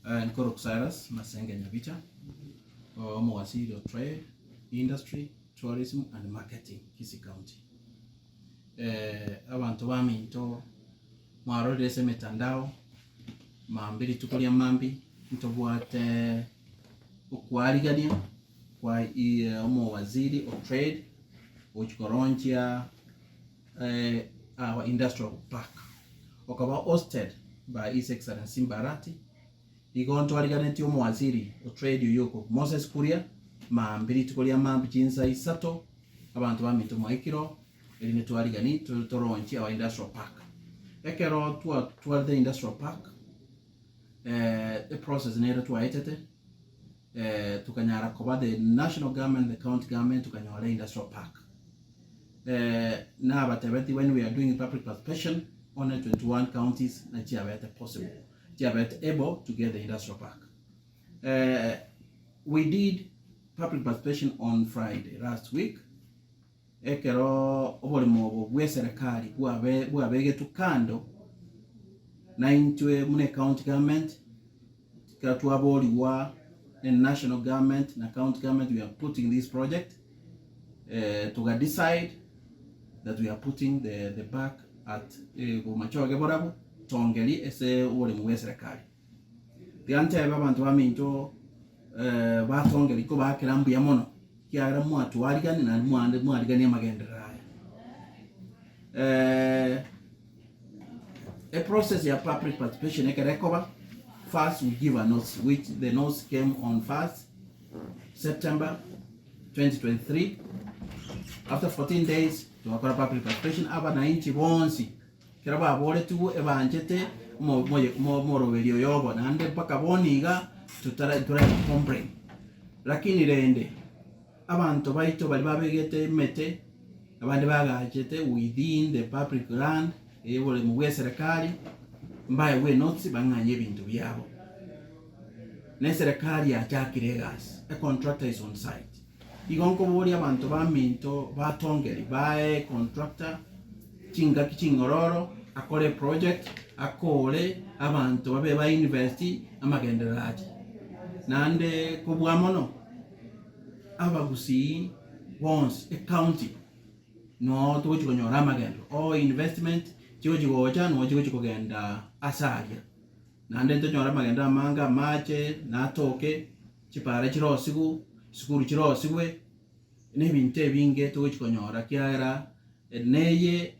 Nkorokwa Cyrus Masenge Nyabicha, omowaziri o Trade, Industry, Tourism and Marketing Kisii County. Abanto baminto mwarorire ase emetandao mambia rituko ria mambia ntobwate okwarigania kwa omowaziri o Trade gochia koronchia our industrial park okoba hosted by His Excellency Mbarati, igo ntwariganetie omowaziri o trade oyio okorokwa Moses Kuria mambia rituko ria mambia chinsa isato abanto baminto mwaikire oo erinde twarigani toronchie our industrial park. Ekero twatwarete industrial park eprocess nere twaetete tokanyara koba the national government, the county government tokanyora industrial park. Nabatebetie when we are doing public participation only 21 counties nachiabete possible chiabete able to get the industrial park. We did public participation on Friday last week ekero oboremo obo bw'eserekari bwabe bwabegetwe kando naintwe buna ecounty government ekero twaborigwa ne national government na county government we are putting this project toga decide that we are putting the the back at bomachoge borabwo tongeri ase oboremo bwa eserekari. Tiga ntebe abanto baminto batongeri kobakera mbuya mono ekiagera mwatwarigani naende mwande mwarigania amagenderero aya. Eprocess ya public participation ekero ekoba, first we give a notice which the notice came on first September 2023 after 14 days togakora public participation abanainchi bonsi Ekero baboretigwe ebanchete omoroberio oyo obo, naende mpaka bono iga totara complain. Lakini rende abanto baito baria babegete emete, abande bagachete within the public land, oboremo bwa eserekari, mbaegwe enotice bang'anye ebinto biabo. Na eserekari yachakire egasi, a contractor is on site. Igo nkoboria abanto baminto batongeri bae contractor chingaki ching'ororo akore eproject akore abanto babe ba invest amagenderero ache. Naende kobua mono abagusii bonsi ecounty noo togochi konyora amagenderero all investment chigochi gocha noo chigochi kogenda ase aria. Naende ntonyore amagenderero amange amache natoke. Chipara chirosigwe, chisukuru chirosigwe, na ebinto ebinge togochi konyora ekiagera neye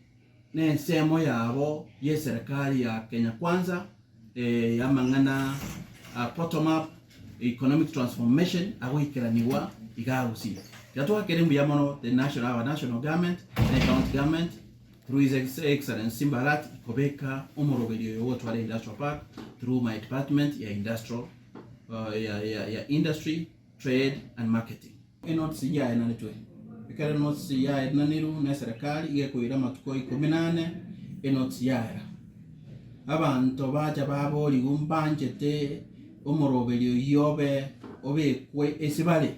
nensemo yabo y'eserekari ya Kenya Kwanza y'amang'ana a bottom up economic transformation agoikeranigwa iga Gusii. Tiga twakere mbuya mono the national our national government na ecounty government through his excellency Mbarati kobeka omoroberio oyo ogotwara industrial park through my department ya industrial ya Industry, Trade and Marketing. Enotice yaenanetwe. Ekero enotice yaenanirwe na eserekari iga ekoira amatuko ikomi na ane enotice yaera. Abanto bacha baborigwe mbanchete omoroberio oyio obe obekwe ase bare,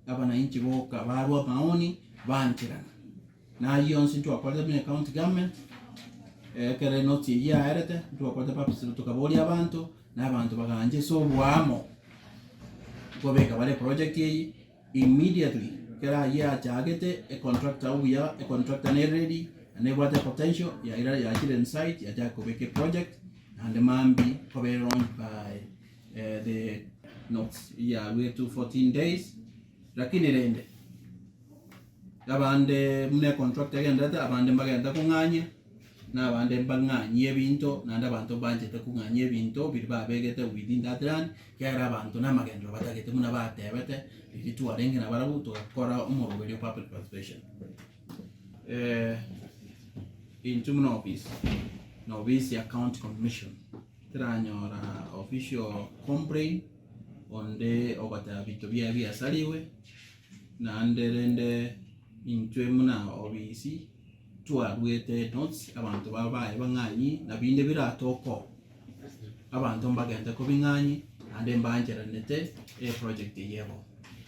abanainchi boka barwa amaoni bancherana. Na ayio onsi ntwakorete buna ecounty government, ekero enotice eyio yaerete, ntwakorete purpose tokaboria abanto. Na abanto bagaancha ase oboamo nkobeka bare eproject eye immediately ekero ayio achagete econtractor obuya econtractor nere ready naende ebwate potential yaira yachire inside yachaka kobeka eproject naende mambia koba launched by the notes yaruetwe 14 days lakini rende abande buna econtractor egenderete abande mbagenda kong'anyia. Na abande mbang'anyie ebinto, naende abanto mbanchete kong'anyia ebinto biria babegete within that land, ekiagera abanto namagenderero batagete buna batebete, riria twarenge nabarabwo togakora omoroberio o public participation. Intwe buna ofisi, na ofisi ya county commission, teranyora official complaint onde ogoteba binto biaye biasariwe, naende rende intwe buna ofisi. Twaruete notes abanto babaye bang'anyi na binde biratoke oo, abanto mbagende kobing'anyi naende mbancheranete eproject eye ebo.